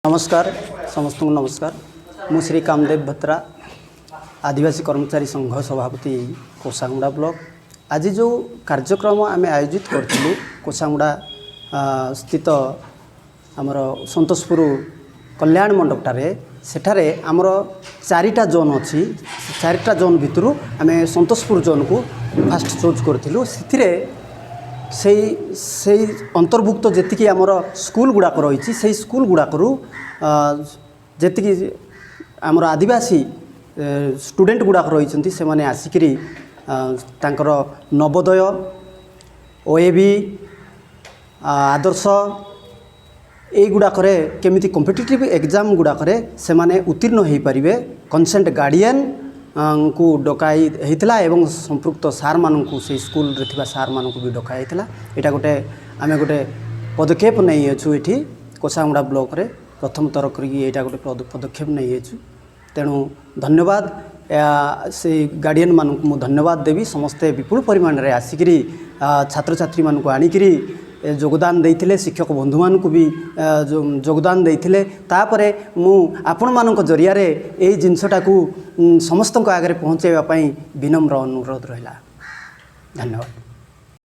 ନମସ୍କାର, ସମସ୍ତଙ୍କୁ ନମସ୍କାର। ମୁଁ ଶ୍ରୀ କାମଦେବ ଭତ୍ରା, ଆଦିବାସୀ କର୍ମଚାରୀ ସଂଘ ସଭାପତି, କୋଷାଗୁମୁଡ଼ା ବ୍ଲକ। ଆଜି ଯେଉଁ କାର୍ଯ୍ୟକ୍ରମ ଆମେ ଆୟୋଜିତ କରିଥିଲୁ କୋଷାଗୁମୁଡ଼ା ସ୍ଥିତ ଆମର ସନ୍ତୋଷପୁର କଲ୍ୟାଣ ମଣ୍ଡପଠାରେ, ସେଠାରେ ଆମର ଚାରିଟା ଜୋନ୍ ଅଛି। ଚାରିଟା ଜୋନ୍ ଭିତରୁ ଆମେ ସନ୍ତୋଷପୁର ଜୋନ୍କୁ ଫାଷ୍ଟ ଚୁଜ୍ କରିଥିଲୁ। ସେଥିରେ ସେଇ ସେଇ ଅନ୍ତର୍ଭୁକ୍ତ ଯେତିକି ଆମର ସ୍କୁଲ ଗୁଡ଼ାକ ରହିଛି, ସେଇ ସ୍କୁଲ ଗୁଡ଼ାକରୁ ଯେତିକି ଆମର ଆଦିବାସୀ ଷ୍ଟୁଡେଣ୍ଟ ଗୁଡ଼ାକ ରହିଛନ୍ତି, ସେମାନେ ଆସିକିରି ତାଙ୍କର ନବୋଦୟ, ଓଏଭି, ଆଦର୍ଶ ଏଇଗୁଡ଼ାକରେ କେମିତି କମ୍ପିଟିଟିଭ୍ ଏକ୍ଜାମ୍ ଗୁଡ଼ାକରେ ସେମାନେ ଉତ୍ତୀର୍ଣ୍ଣ ହୋଇପାରିବେ, କନସର୍ଣ୍ଣ ଗାର୍ଡ଼ିଆନ୍ ଙ୍କୁ ଡକାଇ ହେଇଥିଲା ଏବଂ ସମ୍ପୃକ୍ତ ସାର୍ମାନଙ୍କୁ, ସେଇ ସ୍କୁଲରେ ଥିବା ସାର୍ମାନଙ୍କୁ ବି ଡକା ହେଇଥିଲା। ଏଇଟା ଗୋଟେ ଆମେ ଗୋଟେ ପଦକ୍ଷେପ ନେଇଅଛୁ। ଏଠି କୋଷାଗୁମୁଡ଼ା ବ୍ଲକରେ ପ୍ରଥମ ଥର କରିକି ଏଇଟା ଗୋଟେ ପଦକ୍ଷେପ ନେଇଅଛୁ। ତେଣୁ ଧନ୍ୟବାଦ, ସେଇ ଗାର୍ଡ଼ିଆନ୍ମାନଙ୍କୁ ମୁଁ ଧନ୍ୟବାଦ ଦେବି। ସମସ୍ତେ ବିପୁଳ ପରିମାଣରେ ଆସିକିରି ଛାତ୍ରଛାତ୍ରୀମାନଙ୍କୁ ଆଣିକିରି ଯୋଗଦାନ ଦେଇଥିଲେ। ଶିକ୍ଷକ ବନ୍ଧୁମାନଙ୍କୁ ବି ଯୋଗଦାନ ଦେଇଥିଲେ। ତାପରେ ମୁଁ ଆପଣମାନଙ୍କ ଜରିଆରେ ଏଇ ଜିନିଷଟାକୁ ସମସ୍ତଙ୍କ ଆଗରେ ପହଞ୍ଚାଇବା ପାଇଁ ବିନମ୍ର ଅନୁରୋଧ ରହିଲା। ଧନ୍ୟବାଦ।